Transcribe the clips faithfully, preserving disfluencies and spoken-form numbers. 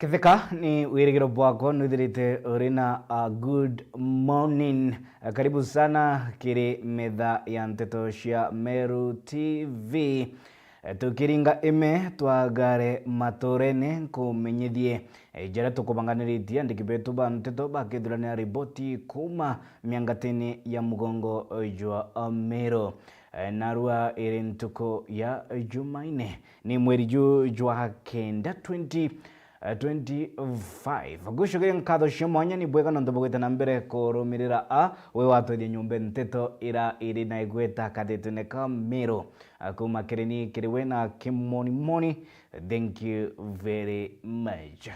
Ketheka ni wirigiro bwakwa nwithirite uri na a good morning. Karibu sana kiri metha ya nteto cia Meru T V. Tukiringa ime twagare maturene nkumenyithie jaria tukubanganiritie andiki betu ba nteto bakithuranira riboti kuma miangatini ya mugongo jwa Meru. Narua iri ntuku ya Jumaine, ni mweri ju jwa kenda, twenty, eh, twenty-five. Ngucokeria nkatho cia mwanya ni bwega nontu bugwita na mbere kurumirira a we watwethia nyumba nteto ira iri na igweta kathitune ka Meru. Kuma kiri ni kiri we na Kimonimoni, thank you very much.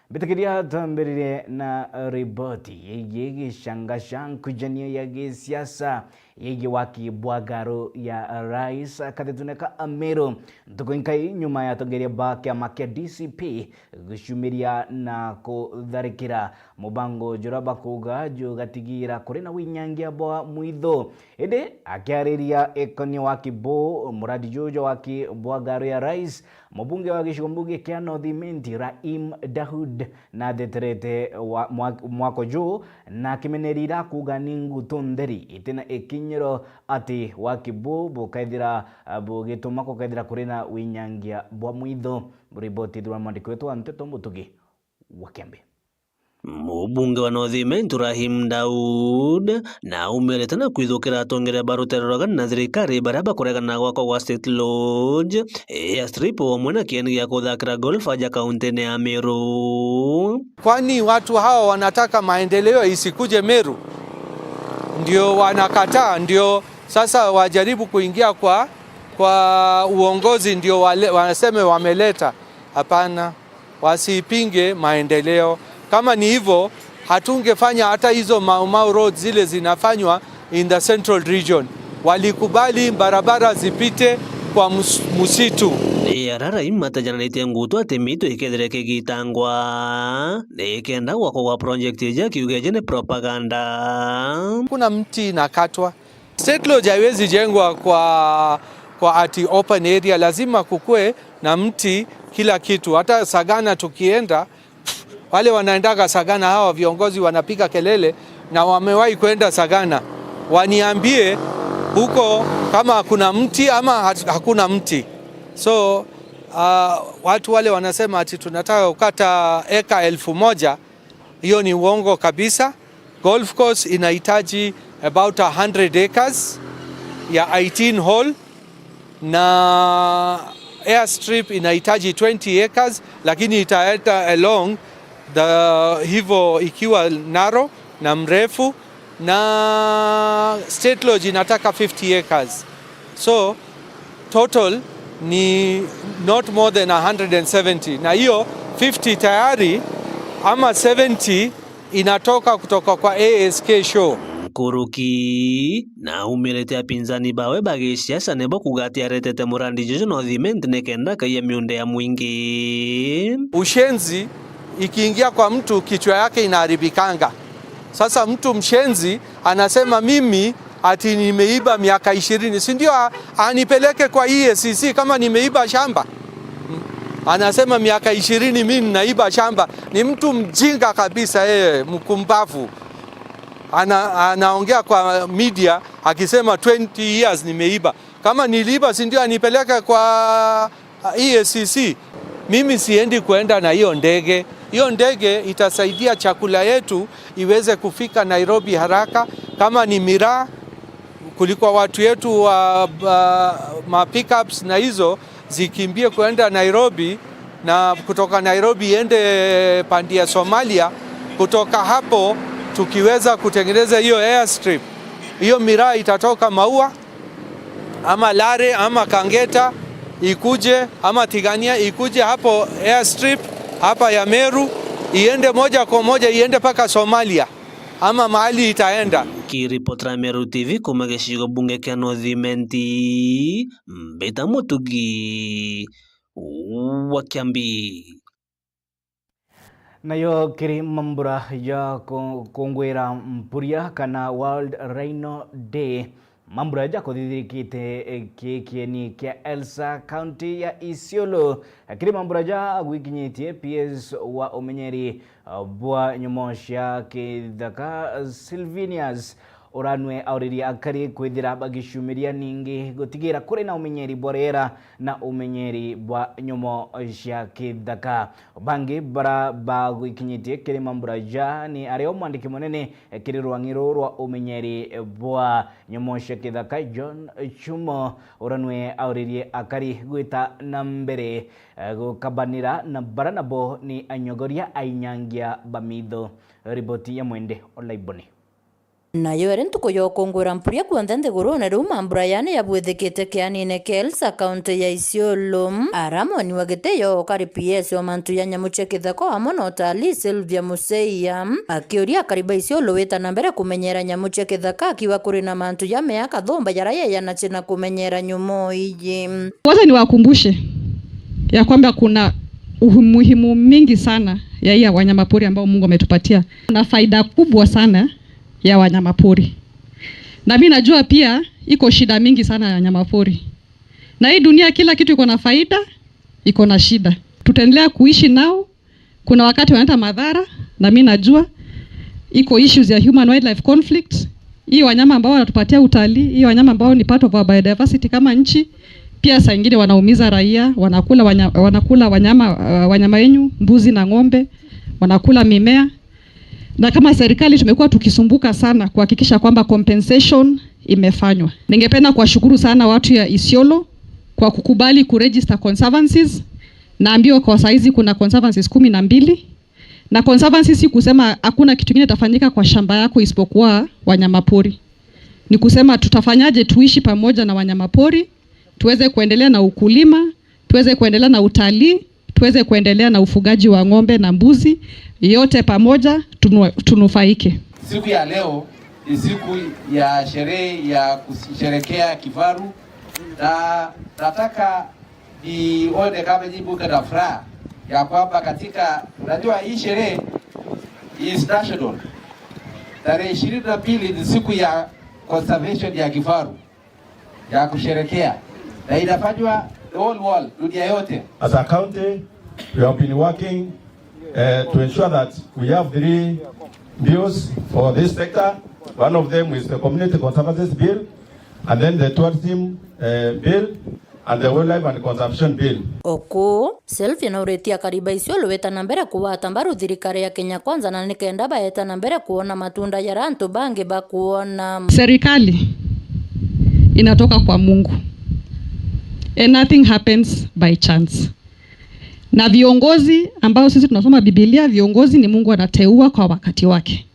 Mbitikiria twambiririe na riboti yegii gicangaca nkujania ya gisiasa yegii waki bwa garu ya rais kathitune ka Meru. Ntuku inkai nyuma ya atongeria ba kiama kia D C P gucumiria na kutharikira mubango juria bakuuga jugatigira kuri na winyangia bwa mwitho. Indi akiariria ikonia waki buu, muradi juju jwa waki bwa garu ya rais, mubunge wa gicigo mbunge kia North Imenti, Rahim Daud, natheterete wa-, mwa-, mwako juu, na akimeneria ira akuuga ni ngutu ntheri itina ikinyiro ati waki buu bukaithira, ah, bugituma gukaithira kuri na winyangia bwa mwitho. Riboti ithirwa na mwandiki wetu wa nteto Mutugi wa Kiambi. Mubunge wa North Imenti Rahim Daud na aumirite na kwithukira atongeria ba rutere rwa gana na thirikari baria bakuregana gwakwa gwa State Lodge, airstrip, o amwe na kieni gia kuthakira golf aja kauntine ya Meru. Kwani watu hawa wanataka maendeleo isikuje Meru? Ndio wanakataa, ndio sasa wajaribu kuingia kwa, kwa uongozi, ndio wale, waseme wameleta. Hapana. Wasipinge maendeleo. Kama ni hivyo, hatungefanya hata hizo Mau Mau Road zile zinafanywa in the central region. Walikubali barabara zipite kwa mus-, musitu. Ni arara imatajanitie ngutu ati mitu ikethire kigitangwa nikenda gwakwa gwa project iji akiuga iji ni propaganda. Kuna mti inakatwa. State Lodge haiwezi jengwa kwa, kwa ati open area, lazima kukue na mti kila kitu. Hata Sagana tukienda, wale wanaendaga Sagana, hawa viongozi wanapiga kelele, na wamewahi kwenda Sagana, waniambie huko kama kuna mti ama hat-, hakuna mti. So, ah, watu wale wanasema ati tunataka kukata eka elfu moja, hiyo ni uongo kabisa. Golf course inahitaji about a hundred acres ya eighteen hole, na airstrip inahitaji twenty acres, lakini itaenda along the, hivyo ikiwa narrow na mrefu, na State Lodge inataka fifty acres. So, total ni not more than a hundred and seventy. Na hiyo fifty tayari ama seventy inatoka kutoka kwa A S K show. Nkuruki na aumirite apinzani bawe ba gisiasa nibo kuuga ati aretete murandi juju North Imenti nikenda akaiya miunda ya mwingi. Ushenzi ikiingia kwa mtu, kichwa yake inaharibikanga. Sasa mtu mshenzi anasema mimi ati nimeiba miaka ishirini, si ndio? A-, anipeleke kwa E A C C kama nimeiba shamba. Anasema miaka ishirini mimi ninaiba shamba. Ni mtu mjinga kabisa yeye, mkumbavu. Ana-, anaongea kwa media akisema twenty years nimeiba. Kama niliiba, si ndio anipeleke kwa E A C C? Mimi siendi kuenda na hiyo ndege. Hiyo ndege itasaidia chakula yetu iweze kufika Nairobi haraka. Kama ni miraa, kuliko watu yetu wa, wa, ma pickups na hizo zikimbie kuenda Nairobi, na kutoka Nairobi iende pande ya Somalia. Kutoka hapo tukiweza kutengeneza hiyo airstrip, hiyo miraa itatoka Maua ama Lare ama Kangeta ikuje, ama Tigania ikuje hapo airstrip hapa ya Meru, iende moja kwa moja, iende mpaka Somalia ama mahali itaenda. Nkiripotera Meru T V kuma gicigo bunge kia North Imenti, mbita Mutugi wa Kiambi. Nayo kiri mambura ya ku-, kungwira mpuria kana World Rhino Day, Mambura ja kuthithirikite ki kieni kia Elsa, kaunti ya Isiolo. Kiri mambura ja gwikinyitie, P S wa umenyeri bwa nyomo cia kithaka, Sylvinius Uranwe, auririe akari kwithira bagicumiria, ningi gutigira kuri na umenyeri bwa riera na umenyeri bwa nyomo cia kithaka. Bangi bara bagwikinyitie kiri mambura ja ni ario mwandiki munene kiri rwang'i ruu rwa umenyeri bwa nyomo cia kithaka, John Chumo, uria nwe auririe akari gwita na mbere, eh, gukabanira na bara nabo ni anyogoria ainyangia ba mitho. Riboti ya Mwende Olaiboni. Nayo iri ntuku ya ukungwira mpuria kuonthe nthigurune, riu mambura yani yabwithikite kianine kia Elsa, kaunti ya Isiolo. Aramoni wa gitio ukari P S wa mantu ya nyamu cia kithaka amwe na utalii, Sylvia Museia, akiuria akari ba Isiolo wita na mbere kumenyera nyamu cia kithaka, akiuga kuri na mantu ja miaka thumba jaria yeyanachi na kumenyera nyomo iji. Wacha niwakumbushe ya kwamba kuna umuhimu mingi sana ya hii ya wanyamapori ambao Mungu ametupatia. Kuna faida kubwa sana ya wanyamapori. Na mimi najua pia iko shida mingi sana ya wanyamapori. Na hii dunia kila kitu iko na faida, iko na shida. Tutaendelea kuishi nao. Kuna wakati wanaleta madhara, na mimi najua iko issues ya human wildlife conflict. Hii wanyama ambao wanatupatia utalii, hii wanyama ambao ni part of our biodiversity kama nchi, pia saa ingine wanaumiza raia, wanakula wanya-, wanakula wanyama, uh, wanyama wenyu, mbuzi na ng'ombe, wanakula mimea. Na kama serikali tumekuwa tukisumbuka sana kuhakikisha kwamba compensation imefanywa. Ningependa kuwashukuru sana watu ya Isiolo kwa kukubali kuregister conservancies. Naambiwa kwa saizi kuna conservancies kumi na mbili. Na conservancy si kusema hakuna kitu kingine itafanyika kwa shamba yako isipokuwa wanyamapori. Ni kusema tutafanyaje tuishi pamoja na wanyamapori, tuweze kuendelea na ukulima, tuweze kuendelea na utalii, tuweze kuendelea na ufugaji wa ng'ombe na mbuzi, yote pamoja tunu-, tunufaike. Siku ya leo ni siku ya sherehe ya kusherekea kifaru, na nataka nione kama nyinyi mko na furaha ya kwamba katika, unajua hii sherehe is national. Tarehe ishirini na mbili ni siku ya conservation ya kifaru ya kusherekea, na inafanywa the whole world, dunia yote. As a county, we have been working, eh, to ensure that we have three bills for this sector. One of them is the Community Conservancies Bill, and then the Tourism, eh, Bill, and the Wildlife and Conservation Bill. Oku, Sylvia nauritie akari ba Isiolo weta na mbere kugwata mbaru thirikari ya Kenya Kwanza, na nikenda baeta na mbere kuona matunda jaria antu bangi bakuona. Serikali inatoka kwa Mungu. And nothing happens by chance. Na viongozi ambao sisi tunasoma Biblia, viongozi ni Mungu anateua kwa wakati wake.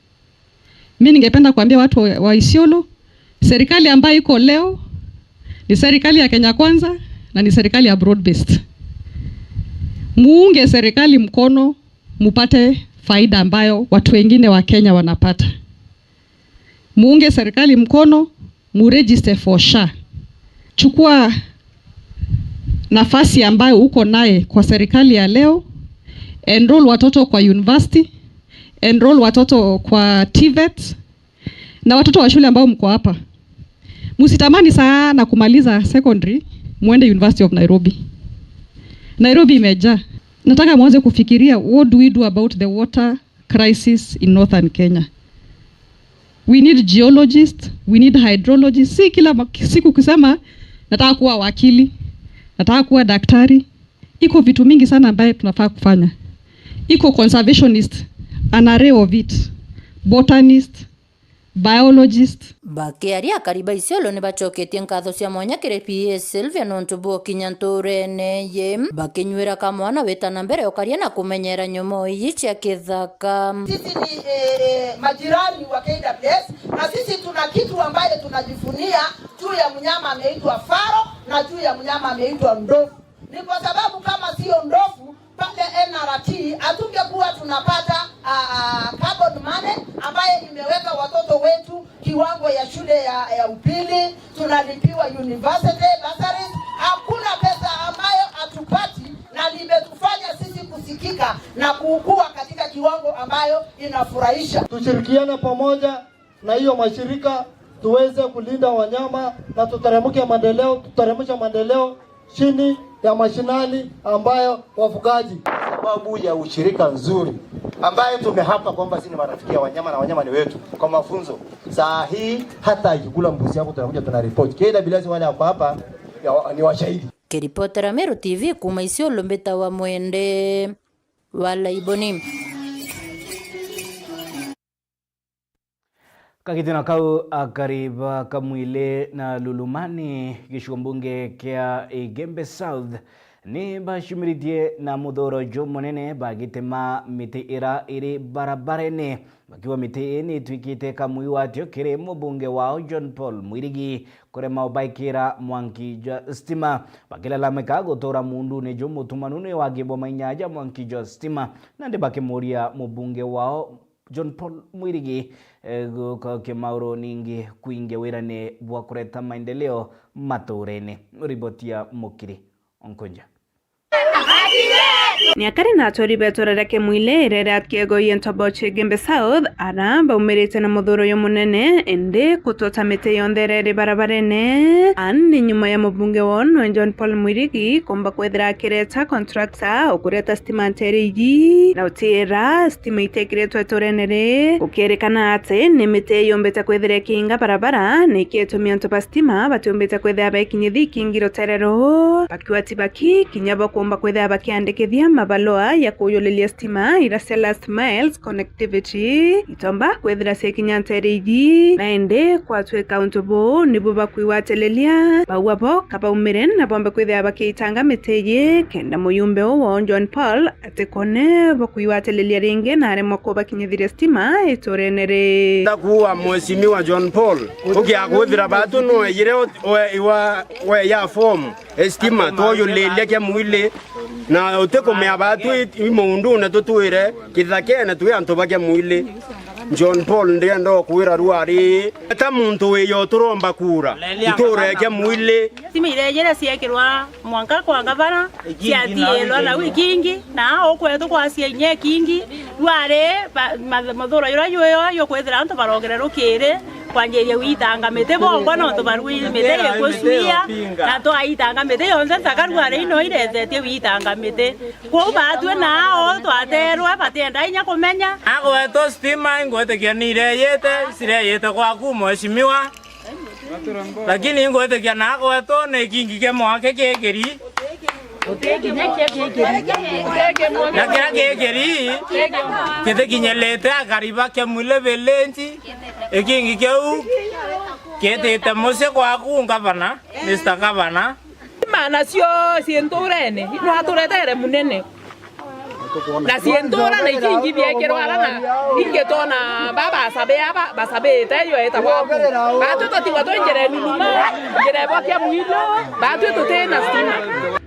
Mi ningependa kuambia watu wa, wa Isiolo, serikali ambayo iko leo ni serikali ya Kenya Kwanza na ni serikali ya broad based. Muunge serikali mkono, mupate faida ambayo watu wengine wa Kenya wanapata. Muunge serikali mkono, muregister for SHA. Chukua nafasi ambayo uko naye kwa serikali ya leo, enroll watoto kwa university, enroll watoto kwa TVET, na watoto wa shule ambao mko hapa, msitamani sana kumaliza secondary muende University of Nairobi. Nairobi imejaa. Nataka mwanze kufikiria, what do we do about the water crisis in northern Kenya? We need geologists, we need hydrologists. Si kila ma-, siku kusema nataka kuwa wakili, nataka kuwa daktari. Iko vitu mingi sana ambaye tunafaa kufanya. Iko conservationist, an array of it, botanist, biologist. Bakiaria, akari ba Isiolo ni bacoketie nkatho cia mwanya kiri P A Sylvia nontu bwa ukinya nturene ye, bakinyuira kamwana wita na mbere ukaria na kumenyera nyomo iji cia kithaka. Sisi ni, eh, eh, majirani wa K W S, na sisi tuna kitu ambaye tunajivunia juu ya mnyama ameitwa faro na juu ya mnyama ameitwa ndovu. Ni kwa sababu kama sio ndovu, pale N R T hatungekuwa tunapata, ah, ah, carbon money ambaye imeweka watoto wetu kiwango ya shule ya, ya upili, tunalipiwa university bursaries. Hakuna pesa ambayo hatupati, na limetufanya sisi kusikika na kukua katika kiwango ambayo inafurahisha. Tushirikiane pamoja na hiyo mashirika tuweze kulinda wanyama na tuteremke maendeleo, tuteremshe maendeleo chini ya mashinani ambayo wafugaji. Sababu ya ushirika nzuri ambaye tumehapa kwamba sisi ni marafiki ya wanyama na wanyama ni wetu kwa mafunzo. Saa hii hata ikikula mbuzi yako tunakuja tuna report. K W S wale wako hapa ya wa-, ni washahidi. Kiripotera Meru T V kuuma Isiolo, mbita wa Mwende wa Laiboni. Kagitino kau akari ba Kamwile na Lulumani, gicigo mbunge kia Igembe South, ni bacumiritie na muthuro jumunene bagitema miti ira iri barabarene, bakiuga miti ii ni itwikite kamwiwatio kiri mubunge wao John Paul Mwirigi kurema ubaikira mwanki jwa stima. Bakilalamika gutura muundune jumutumanu ni wagibwa mainyaja mwanki jwa stima, nandi bakimuria mubunge wao John Paul Mwirigi, eh, guka kimauru ningi kwingia wirane bwa kureta maendeleo maturene. Riboti ya Mukiri Onkonja. Ni akari na aturi betura ria Kemwile iria ria kiego Iento Boche Gembe South, ara baumirite na muthuro uyu munene, indi kutota miti yonthe iria iri barabarene, andi nyuma ya mubunge wao nwe John Paul Mwirigi kumba kwithira akireta contractor ukureta stima ntere iji, na utiira stima itekiritwe iturene ri. Gukirikana ati ni miti yumbite kwithira ikiinga barabara, na ikitumi antu ba stima batiumbite kwithira bekinyithia ikingi rutere ruu. Bakiuga ti baki kinya bo kumba kwithira bakiandikithia mabalua ya kuyuliria stima ira cia last miles connectivity itomba kwithira ciakinya ntere iji, na indi kwatwika untu buu nibu bakwigwatiriria, bauga bo kabaumire na bombe kwithira bakiitanga miti iji, kenda muyumbe uu wao John Paul atikone bo kwigwatiriria ringi na aremwa kubakinyithiria stima iturene ri. Ndakuua Mheshimiwa John Paul, ukiakwithira batu nweyire we, iwa, we ya form. Estima, twayuliria Kemwile, na utikumea batu i, i muundune tutwire kithakene twi antu ba Kemwile. John Paul, ndienda ukwira rwari, ta muntu wiyo turomba kura, nture Kemwile. Stima iria ijira ciekirwa mwanka kwa gavana, ciatiirwa na ikingi, na ukwetu kwacia inya ikingi, rwari ba, ma, muthuro juria juyo jukwithira antu barogere rukiri, kwanjiria gwitanga miti bongwa, nontu barui miti igikucuia, na twaitanga miti yonthe, nsakaru aria ino iretetie gwitanga miti. Kwou batue nao twaterwe, batienda inya kumenya. Agwetu stima ingwitikia nireyite, cireyite gwaku mheshimiwa, lakini ingwitikia na agwetu ni kingi kia mwaki kikiri. Na kiria gikiri gitikinyirite akari ba Kemwile village, ikingi kiu kitite mucii gwaku, ngavana, Mister Gavana. Imana cio ciinturene, nwaturetere munene. Na ciintura na ikingi biekirwa ara na ingitona ba basabe aba basabite yo eta gwaku. Batu tutigwa twi njira nunuma, njira ibokia mwilo, batu tutina stima.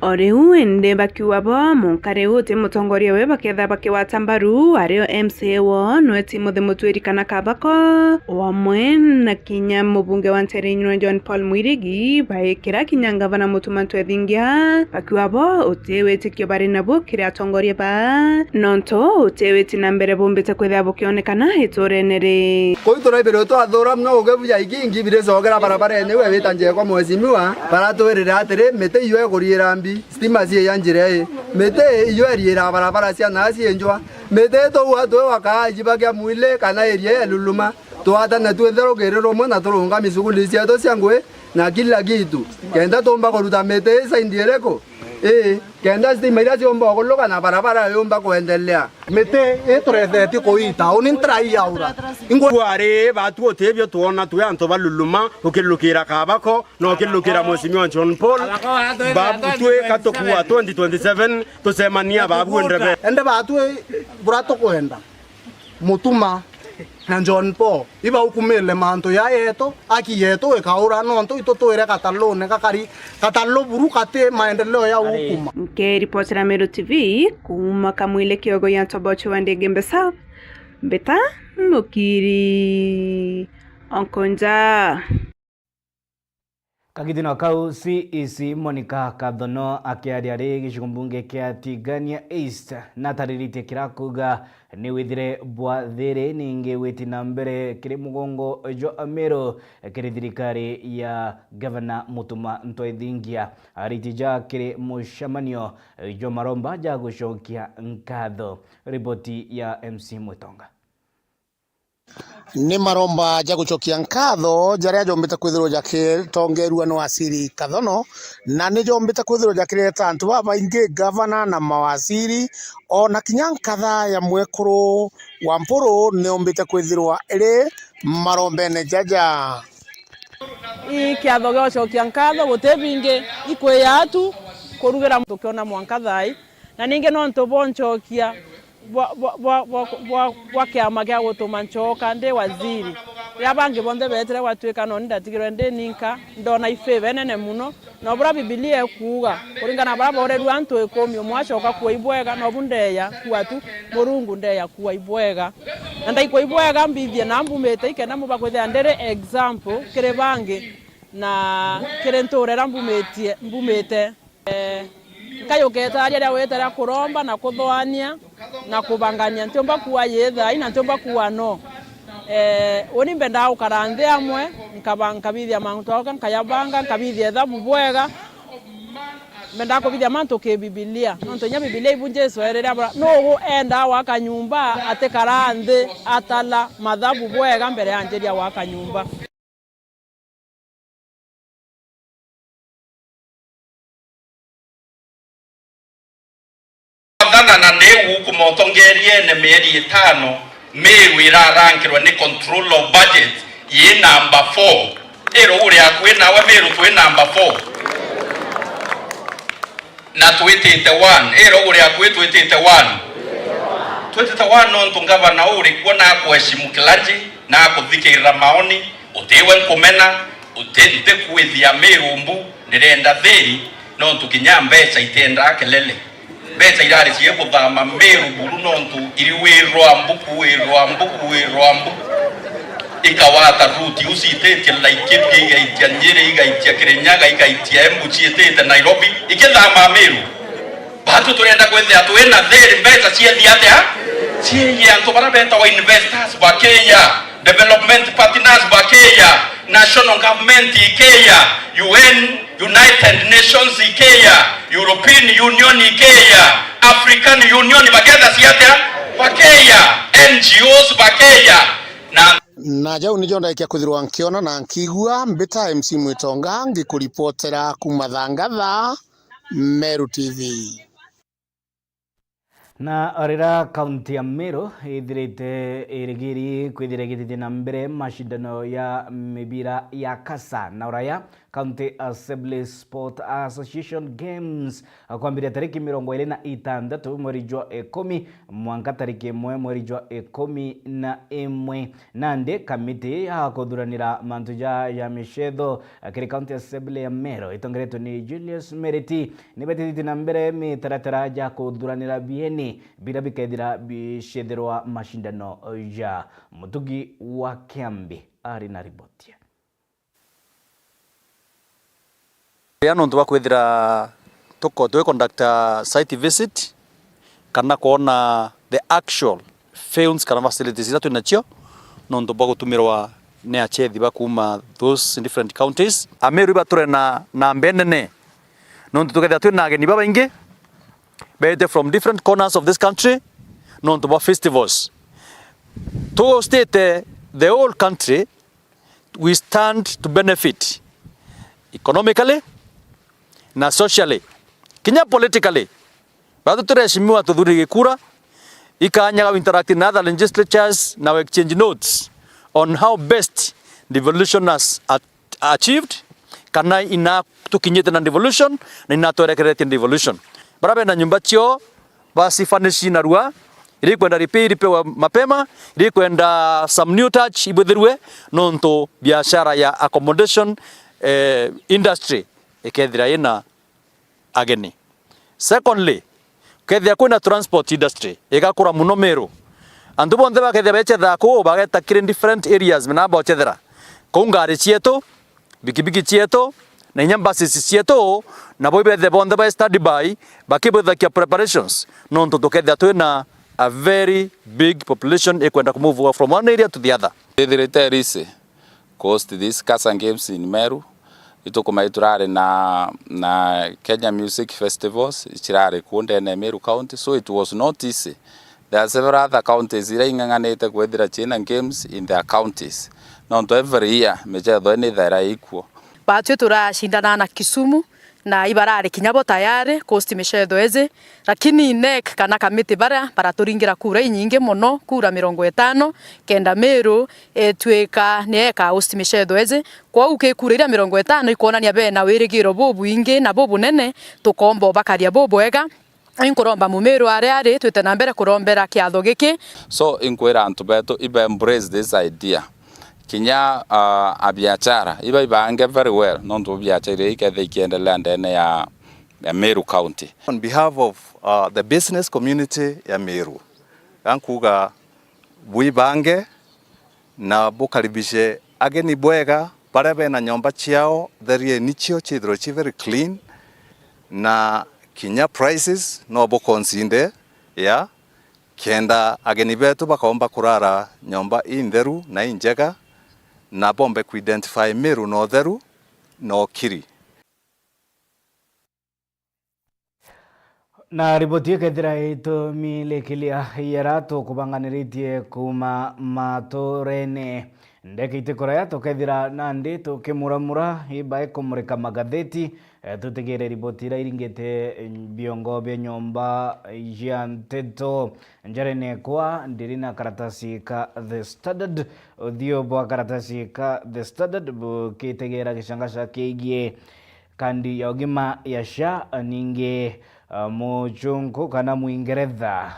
O riu indi bakiuga bo, munkari uti mutongoria we baketha bakiwata mbaru, ario M C A wo nwe Timothy Mutwiri kana Kabako, wamwe na kinya mubunge wa Ntere Nyiro John Paul Mwirigi, baikira kinya ngavana Mutuma Ntwethingia, bakiuga bo uti witikio bari nabu kiri atongoria ba, nontu uti witi na mbere bumbite kwithira bukionekana iturene ri. Kuu turaibirwe twathura mono ugebu ja ikingi biricokera barabarene iu ewita njekwa mheshimiwa, baratwirire atiri miti iyo ikuriira mbi, stima ciiya njira ii, miti iyo iriira barabara cia naa ciinjwa, miti ituua twi wakaaji ba Kemwile kana iria ya Luluma, twatane twinthe rukiri rumwe na turungami shughuli cietu cia ngui na kila kitu, kenda tuumba kuruta miti ii saindi iriku? Ii, kenda stima iria ciumba ukuluka na barabara yumba kuendelea. Miti ii turethetie kuita, uni ntira iyaura. Ingwe twari batu utibio twona twi antu ba Luluma, ukilukira Kabako, na ukilukira Mheshimiwa John Paul, babu twi katukua twenty twenty-seven, tucemania babu ndebe. Ende batu bura tukwenda. Mutuma na John Paul, ibaukumile mantu ya yetu, aki yetu ikaura, nontu itu twire katalune gakari, katalu buru kati maendeleo ya ukuma. Nkiripotera Meru T V, kuuma Kamwile kiogo ya Ntobocho wa Ndege Mbesa, mbita Mukiri Onkonja. Kagitino kau, C E C Monica Kathono akiaria ari gicigo mbunge kia Tigania East, natariritie kiria akuuga ni withire bwa thiri, ningi gwiti na mbere kiri mugongo jwa Amiru kiri thirikari ya Gavana Mutuma M'Ethingia. Ariti ja kiri mucemanio jwa maromba ja gucokia nkatho. Riboti ya M C Mwitonga. Ni maromba ja gucokia nkatho jaria jombite kwithirwa jakitongerua ni Waziri Kathono, na ni jombite kwithirwa jakireta antu babaingi, gavana na mawaziri, o na kinya nkatha ya mwekuru wa Mpuru ni yombite kwithirwa iri marombene jaja. Ii kiatho gia gucokia nkatho guti bingi, ikwia tu kurugira tukiona mwanka thai, na ningi nontu bwa ncokia bwa, bwa, bwa, bwa, bwa, bwa kiama gia gutuma ncoka ndi waziri. Riria bangi bonthe beetire gwatuika noni ndatigirwe ndi ninka, ndona ifavor inene mono. Na buria Bibilia ikuuga, kuringana na baria boorerue antu ikumi, umwe acoka kuua ibwega, nobu ndeeya kuua tu, Murungu ndeeya kuua ibwega. Na ndaikua ibwega mbithie na mbumite, ikenda mumba kwithira ndiri example kiri bangi na kiri ntuura iria mbumitie, mbumite. Eh, nkayuketa aria ria gwita ria kuromba na kuthoania na kubangania, ntiumba kuua yii thai na ntiumba kuua no. Eh, uni mbendaa gukara nthi amwe, nkaba-, nkabithia mantu jauka, nkayabanga, nkabithia ithabu bwega. Mbendaa kubithia mantu ki Bibilia, nontu inya Bibilia ibu Jesu eerire abura, nuu endaa gwaka nyumba atikara nthi atala mathabu bwega mbere ya anjiria gwaka nyumba. Thana na niu kuma utongeriene mieri itano, Meru irarangirwe ni control of budget yi number four. Irogu ri akui nawe Meru twi number four. Na twitite one. Irogu ri akui twitite one. Twitite one nontu ngavana uri kuo na akuheshimu clergy na akuthikirira maoni. Utiwe nkumena, uti-, ntikwithia Meru mbu, ndirenda thiri, nontu kinya mbeca itiendaa kelele. Mbeca irari cie kuthama Meru buru, nontu iri wirwa mbu, kuwirwa mbu, kuwirwa mbu. Ikawata route iu ciititie Laikipia, igaitia Nyeri, igaitia Kirinyaga, igaitia Embu, ciitite Nairobi, ikithama Meru. Batu turenda kwithia twina thiri, mbeca ciethia atia? Cieyie antu baria betawa investors bakeya, development partners bakeya, national government ikeya, U N, United Nations ikeya, European Union ikeya, African Union baketha ciatia? Bakeya, N G Os bakeya, na Na jau nijo ndaikia kwithirwa nkiona na nkigua. Mbita M C Mwitonga, ngikuripotera kuma Thangatha, Meru T V. Na o riria kaunti ya Meru ithirite irigiri kwithira igitithia na mbere macindano ya mibira ya kasa na uraya, County Assembly Sport Association Games, kwambiria tariki mirongo iri na itantatu mweri jwa ikumi mwanka tariki imwe mweri jwa ikumi na imwe. Nandi kamiti ya kuthuranira mantu ja, ja micetho kiri County Assembly ya Meru itongeretwe ni Julius Meriti nibetithitie na mbere mitaratara ja kuthuranira bieni biria bikethira bicithirwa macindano ja Mutugi wa Kiambi ari na riboti. Ria nontu bwa kwithira tuko twi conduct site visit kana kwona the actual fields kana facilities iria twi nacio, nontu bwa gutumirwa ni achethi ba kuuma those different counties. Ameru iba turi na, na mbe nene, nontu tukethira twi na ageni babaingi beete from different corners of this country, nontu bwa festivals. Tustite the whole country we stand to benefit economically na socially, kinya politically. Batu tureshimiwa tuthuri gikura, ikanyaga we interact na other legislatures na we exchange notes on how best devolution has at-, achieved, kana ina tukinyite na devolution na ina twerekeretie devolution. Bara bena nyumba cio basi furnish narua, irikwenda repair iripewa mapema, irikwenda some new touch ibwithirwe, nontu biashara ya accommodation, eh, industry ikethira ina ageni. Secondly, kethira kwina transport industry igakura muno Meru, antu bonthe bakethira bechetha kuu bageta kiri different areas na bochethera kuu ngari cietu, bikibiki cietu, Na inya buses cietu, nabo ibethe bonthe ba standby, bakibwithakia preparations, nontu tukethia twina a very big population ikwenda kumove from one area to the other. Ithirite risi coast this Kasa Games in Meru, itukumai turari na, na Kenya Music Festivals, cirari ku ndene ya Meru County, so it was not easy. There are several other counties iria ing'ang'anite kwithira ciina games in their counties. Nontu every year, michetho ii ni ithaira ikuo. Batwi turacindana na Kisumu, na ibarari kinya bo tayari coast michetho iji, lakini NEC kana kamiti baria baraturingira kura inyingi mono, kura mirongo itano, kenda Meru itwika ni eka host michetho iji. Kwou ki kura iria mirongo itano ikwonania bena wirigiro bubwingi na bubunene, tukomba ubakaria bubwega. Inkuromba Mumiru aria ari, twite na mbere kurombera kiatho giki. So, inkwira antu betu iba embrace this idea. Kinya, uh, abiachara, iba ibange very well, nontu biachara ikethe ikiendelea ndene ya, ya Meru County. On behalf of, uh, the business community ya Meru, gankuga bwibange na bukaribishe ageni bwega, baria bena nyomba ciao, therie nicio ciithirwe ci very clean, na kinya prices no buconsider, ya, kenda ageni betu bakomba kurara nyomba intheru na injega, na bombe kuidentify Meru na utheru na ukiri. Na riboti ikethira itumilikilia yara tukubanganiritie kuuma maturene. Ndeka itikuraya tukethira nandi tukimuramura ibae kumurika magatheti, eh, tutigire riboti iria iringite biongo bia nyomba ya nteto. Njarene kwa ndiri na karatasi ka The Standard, uthiu bwa karatasi ka The Standard bukitegera gicangaca kigie kandi ya ugima ya SHA, ningi, uh, mucunku kana Mwingeretha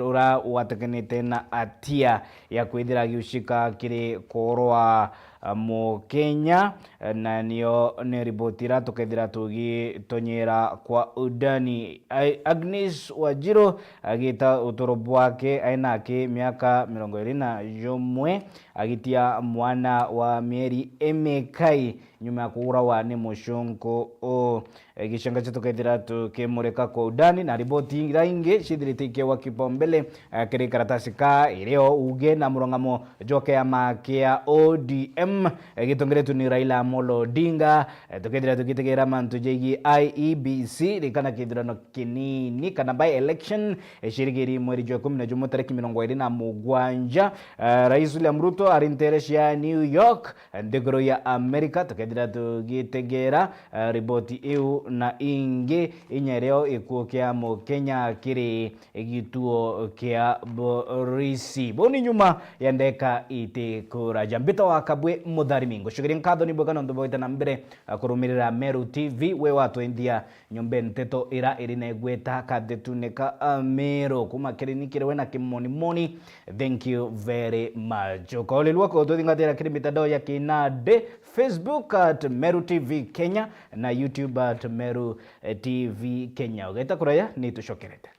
ura watikanite na atia ya kwithira agiucika kiri kurwa, uh, Mukenya, na nio ni riboti ira tukethira tugitonyera kwa undani. Ai-, Agnes Wanjiru agita uturo bwake ainaki miaka mirongo iri na jumwe, agitia mwana wa mieri imikai nyuma ya kuurawa ni mucunku uu. E, gicenga cietu tukethira tukimurika kwa undani na riboti ira ingi cithirite ikiewa kipaumbele, e, kiri karatasi ka irio uge na murungamo jwa kiama kia O D M, e, gitongeretwe ni Raila Amolo Odinga. E, tukethira tugitegera mantu jegii I E B C, rikana kithurano kinini kana by election, e, cirigiri mweri jwa ikumi na jumwe tariki mirongo iri na mugwanja. E, Rais William Ruto ari ntere cia New York, nthiguru ya Amerika, tukethira tugitegera, eh, riboti iu na ingi, inya rio ikuo kia Mukenya kiri gituo kia borisi. Bau ni nyuma ya ndeka itikuraja. Mbita wa Kabwe Mutharimi, ngucukiria nkatho ni bwega nontu bwite na mbere, eh, kurumirira Meru T V, we watwendia nyomba nteto ira iri na igweta kathetune ka Meru. Kuma kirini kiri we na kimonimoni, thank you very much. Ukaulilwa kututhingatira kiri mitandao ya kinandi, Facebook at Meru T V Kenya na YouTube at Meru, eh, T V Kenya. Ugeta kuraya, ni tucokerete.